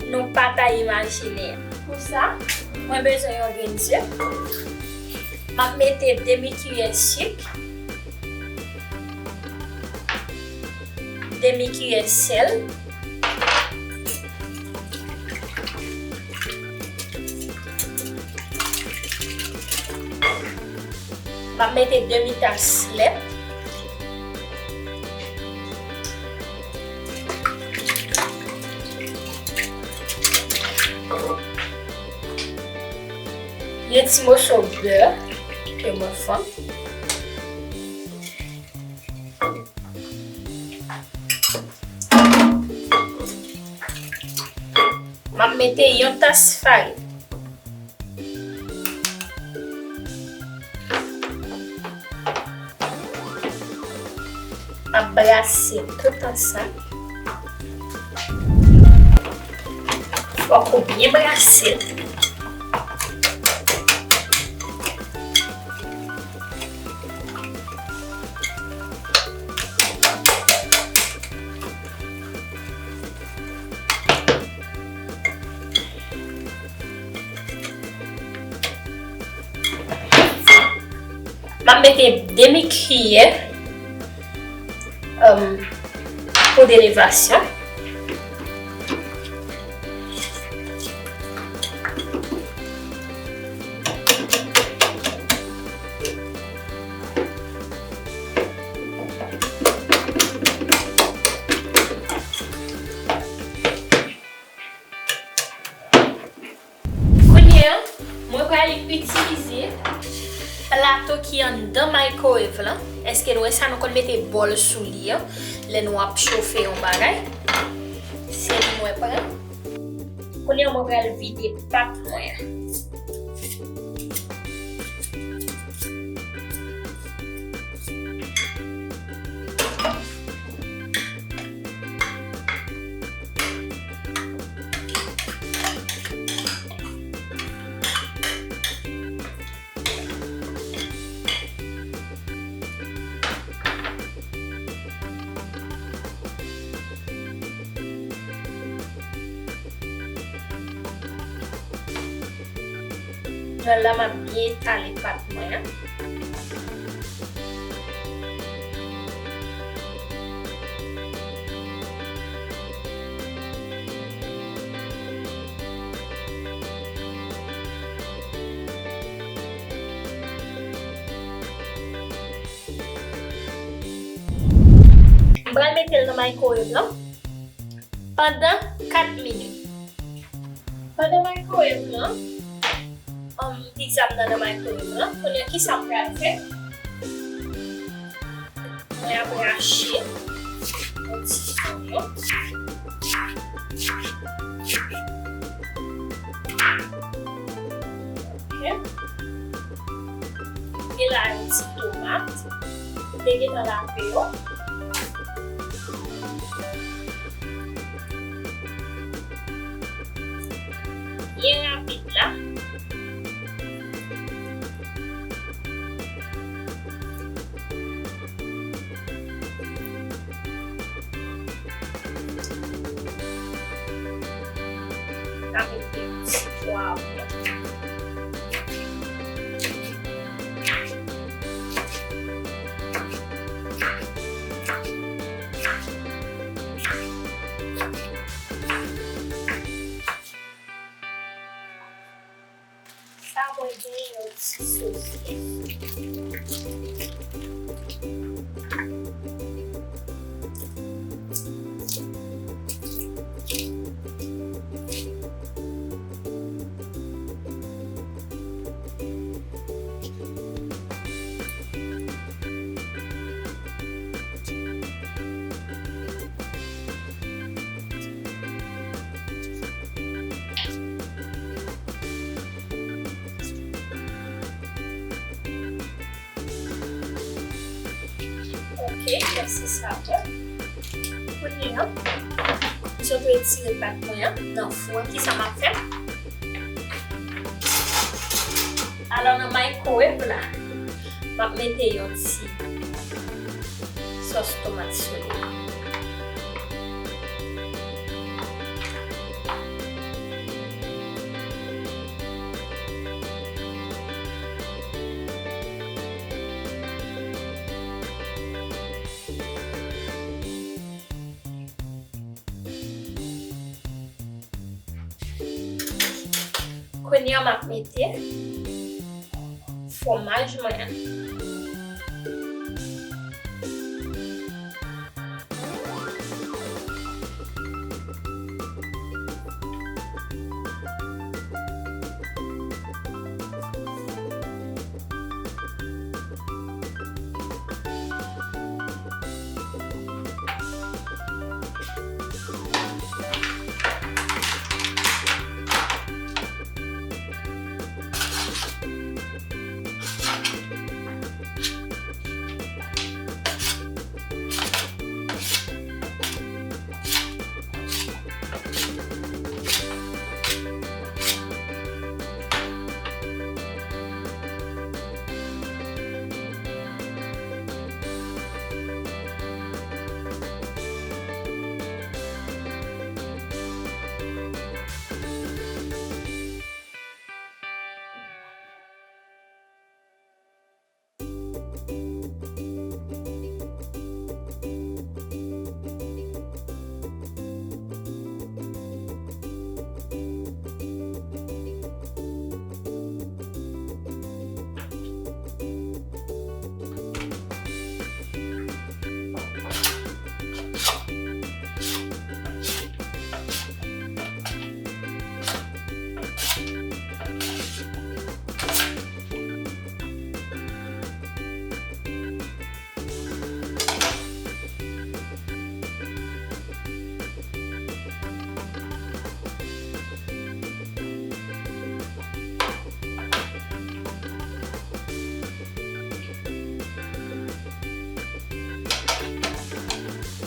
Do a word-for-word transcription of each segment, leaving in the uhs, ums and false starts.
nou pa ta imajine. Pou sa, mwen bezwen yon grenn ze. M ap mete demi kiyè sik, demi kiyè sèl. M ap mete demi tas lèt. Yon ti moso bè ke mwen fann. M ap mete yon tas farin. M ap brase tout ansanm. Fòk ou byen brase l. M ap mete demi kiyè, um, poud elevasyon. Kounye a, mwen pral itilize plato ki anndan microwave lan. Èske nou wè sa? Nou konn mete bòl sou li an lè nou ap chofe yon bagay. Se li mwen pran. Kounye a, mwen pral vide pat mwen an. Jan la m ap byen etale pat mwen an. M pral mete l nan microwave lan pandan kat minit. Pandan microwave lan, um, pizza m nan nan microwave lan, kounye a kisa m pral fè? Mwen ap rache yon ti onyon. Ok. E la, yon ti tomat. M te gentan lave yo. Byen rapid la. Sa mete yon ti pwav. Sa mwen gen yon ti sos. Ok, mèsi sa bon. Kounye a, m sot retire pat mwen an nan fou an. Kisa m ap fè? Alò, nan microwave la, m ap mete yon ti sòs tomat sou li. Kounye a m ap mete fwomaj mwen an.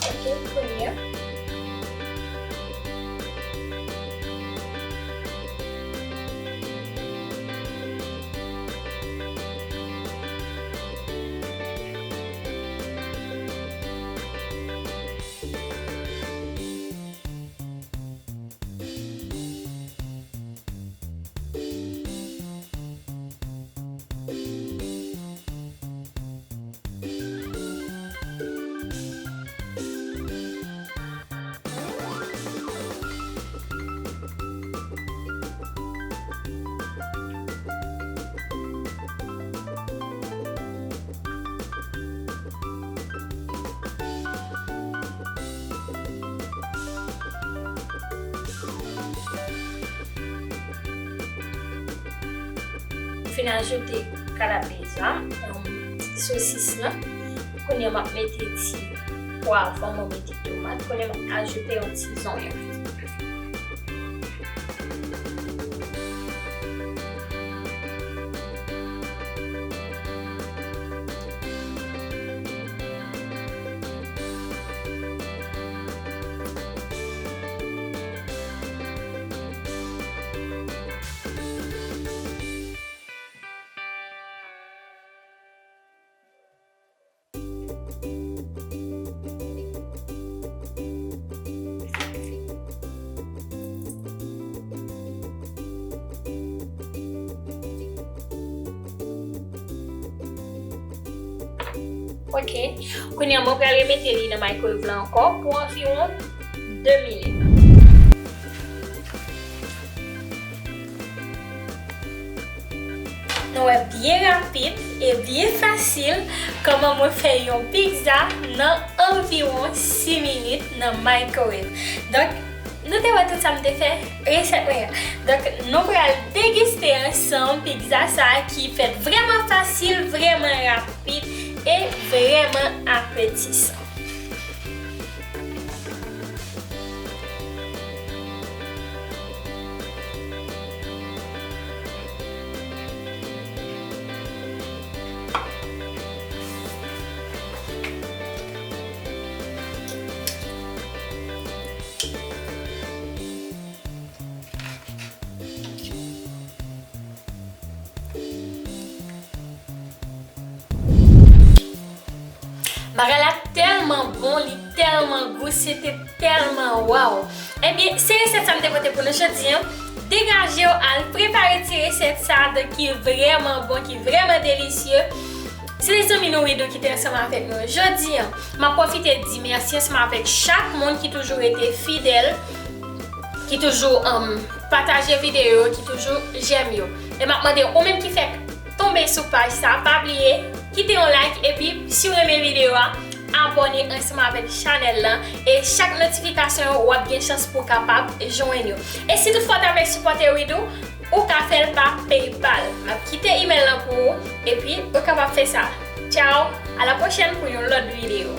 Ok, kounye a. Fin ajoute kalabez la, um, sosis la. Kounye a m ap mete ti pwavwon, m ap mete tomat. Kounye a m ap ajoute yon ti zonyon. Ok. Kounye a, mwen pral remete li nan microwave la ankò pou anviwon de minit. Nou wè byen rapid e byen fasil kòman mwen fè yon pizza nan anviwon sis minit nan microwave. Donk, nou te wè tout sa m te fè, resèt mwen an. Donk, nou pral degiste ansanm pizza sa a ki fèt vrèman fasil, vrèman rapid e vrèman apetisan. Bagay la tèlman bon, li tèlman gou, se te tèlman waw. Ebyen, se resèt sa m te pote pou nou jodi an. Degaje w al prepare ti resèt sa, donk ki vrèman bon, ki vrèman delisye. Se te zanmi nou Widoo ki te ansanm avèk nou jodi an. M ap pwofite di mèsi ansanm avèk chak moun ki toujou rete fidèl, ki toujou, um, pataje videyo ki toujou jèm yo. E m ap mande ou menm ki fèk tonbe sou paj sa, pa bliye kite yon like epi si w renmen videyo a, abòne ansanm avèk chanèl lan e chak notifikasyon yo w ap gen chans pou w kapab jwenn yo. E si toutfwa w ta vle sipòte Widoo, ou ka fè l pa PayPal. M ap kite email lan pou ou epi ou kapab fè sa. Tchao, a la pwochèn pou yon lòt videyo.